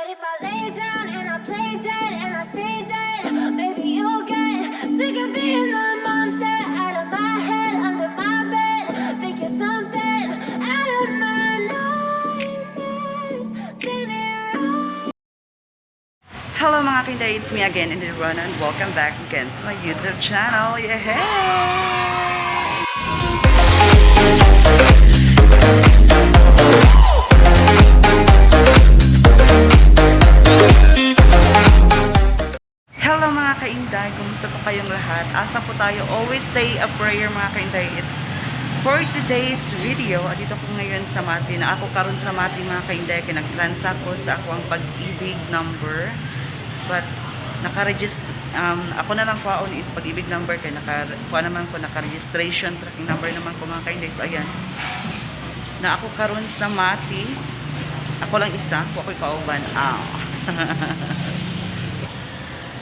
If I lay down and I play dead and I stay dead, maybe you'll get sick of being the monster, out of my head, under my bed. Think you're something out of my nightmares. Standing right Hello, mga kainday, it's me again, Inday Rona, and welcome back again to my YouTube channel. Yeah! Hello, mga kainday, kumusta po kayong lahat? Asa po tayo? Always say a prayer, mga kainday, is for today's video. Dito ko ngayon sa Mati na ako karon sa Mati, mga kainday, kay nagtransa ko sa ako ang Pag-IBIG number. But naka-register ako na lang kuhaon is Pag-IBIG number kay naka kuha naman ko, naka-registration tracking number naman ko, mga kainday. So ayan. Na ako karon sa Mati. Ako lang isa, ko ako'y kauban. Ah.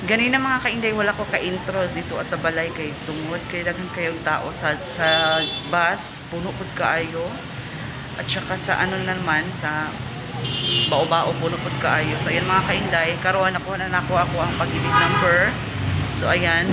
Ganina, mga kainday, wala ko ka-intro dito sa balay kay tungod kay daghan kayong tao sa bus, puno pud kaayo. At saka sa ano naman sa bao-bao, puno pud kaayo. So ayan, mga kainday, karon ako na nako ako ang Pag-IBIG number. So ayan.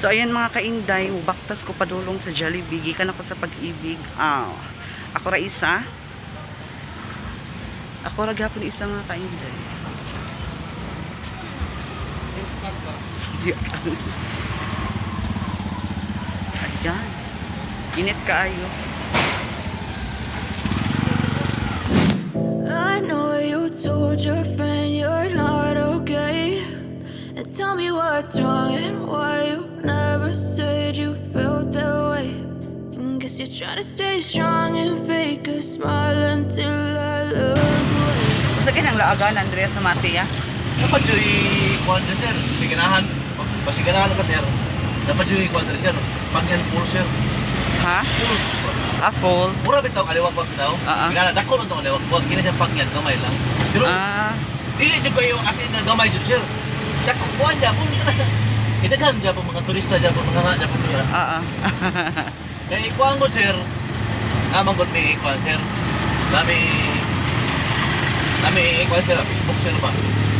So ayan, mga kainday, mubaktas ko padulong sa Jollibee gikan ako sa Pag-IBIG. Ah, ako ra isa. Ako ra gihapon isa, mga kainday. Di. Ayan. Init kaayo. I know you told your friend you're not okay. And tell me what's wrong and why you never said you felt that way. And guess you're trying to stay strong and fake a smile until I look away. Basta ginang laagan, Andrea, sa Mati, ya. Dapat yung kuwan dyan, sir. Siganahan. Pasiganahan ka, sir. Dapat yung kuwan dyan, sir. Pag yan full, sir. Ha? Full. Ah, full. Mura bitaw kaliwag wag bitaw. Ah, ah. Ginana dako lang tong kaliwag wag gina siya pag yan gamay lang. Pero dili jud kayo as in na gamay jud, sir. Dako kuwan dyan kung idaghan dyan po mga turista dyan po mga nga dyan po mga. Ah, ah. Kaya ikuan ko, sir. Amang gud may ikuan, sir. Nami nami ikuan, sir, Facebook, sir ba.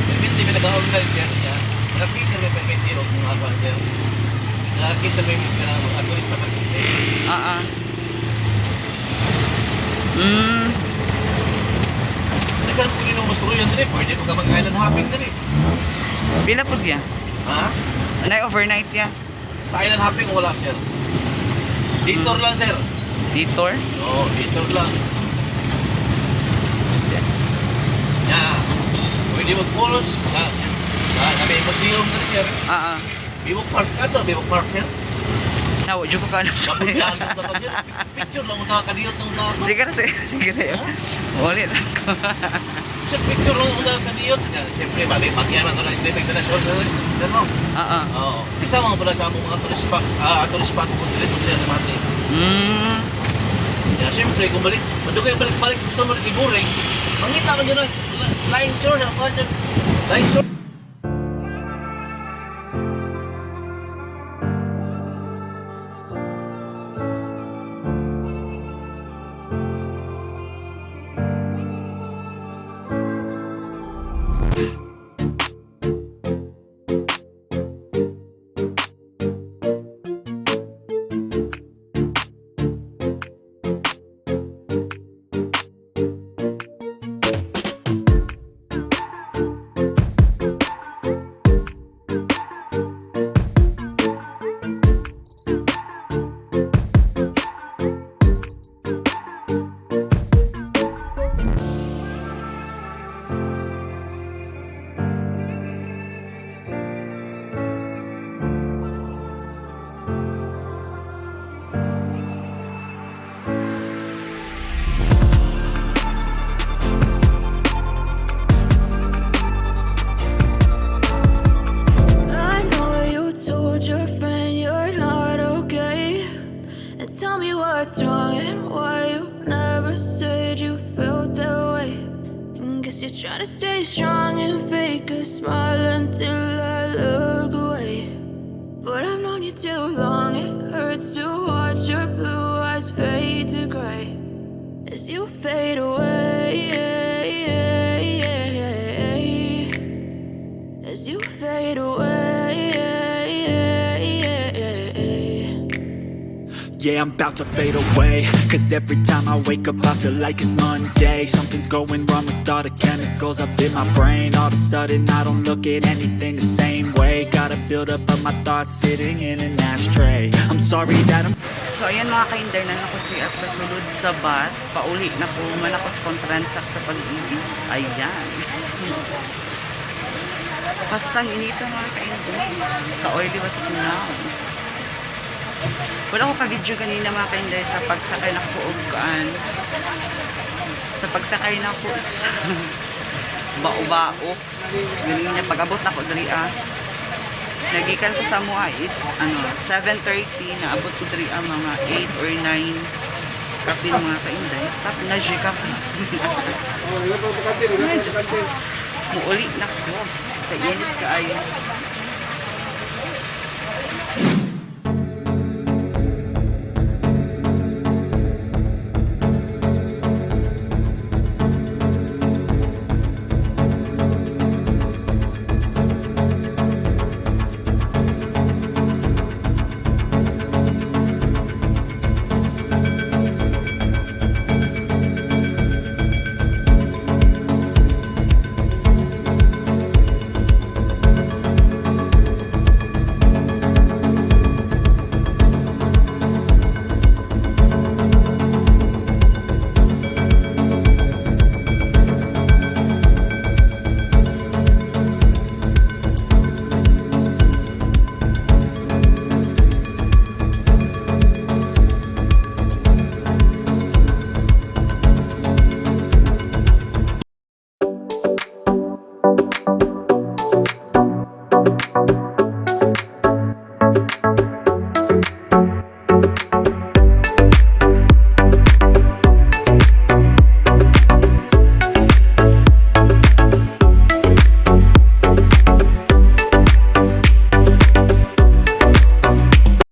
Hindi mi nag-online, sir, niya. Nakakita mi may tiro mga kuan, sir. Nakakita mi mga turista pa. Ah, ah. Daghan po ninong masuruyan diri, pwede mo ka mag-island hopping diri. Pila po ya? Ha? Anay overnight ya? Sa island hopping wala, sir. Detour lang, sir. Detour? Oo, detour lang. Ya. Pwede mag-falls. Na, na, na may museum diri, sir. Ah, ah. Bibok Park ato, Bibok Park, sir. Na, wala ko ka na. Kapag lang ta, sir. Picture lang unta kadiyot ng tao. Sige na, sige, sige na. Ulit ako. Sir, picture lang unta kadiyot. Ya, siyempre, bali pagyan man to na sleeping sa nasyon, sir. Sir, no? Ah, ah. Oo. Isa mga pala sa among mga tourist spot, ah, tourist spot ko diri sir sa Mati. Ya, siyempre, kung balik, kung kayo balik-balik, gusto mo rin boring, mangita ka dyan na, line shore, na, kuwan dyan. Line shore. Trying to stay strong and fake a smile until I look away. But I've known you too long, it hurts to watch your blue eyes fade to gray as you fade away. As you fade away. Yeah, I'm about to fade away. 'Cause every time I wake up, I feel like it's Monday. Something's going wrong with all the chemicals up in my brain. All of a sudden, I don't look at anything the same way. Gotta build up of my thoughts sitting in an ashtray. I'm sorry that I'm So ayan, mga kainday, na ako siya sa sulod sa bus. Pauli na ko, man ako sa transact sa Pag-ibig. Ayan. Basta ang inita, mga kainday. Ka-oily ba sa kunaw. Wala ko ka-video kanina, mga kainday, sa pagsakay na ko og kaan. Sa pagsakay na ko sa bao-bao. Ganun niya pag-abot na ko diri ah. Nagikan ko sa mua is ano, 7:30, naabot ko diri ah, mga 8 or 9 kapin, mga kainday. Tap na siya kapin. Ay, Diyos ko. Muuli na ko. Kainit kaayo.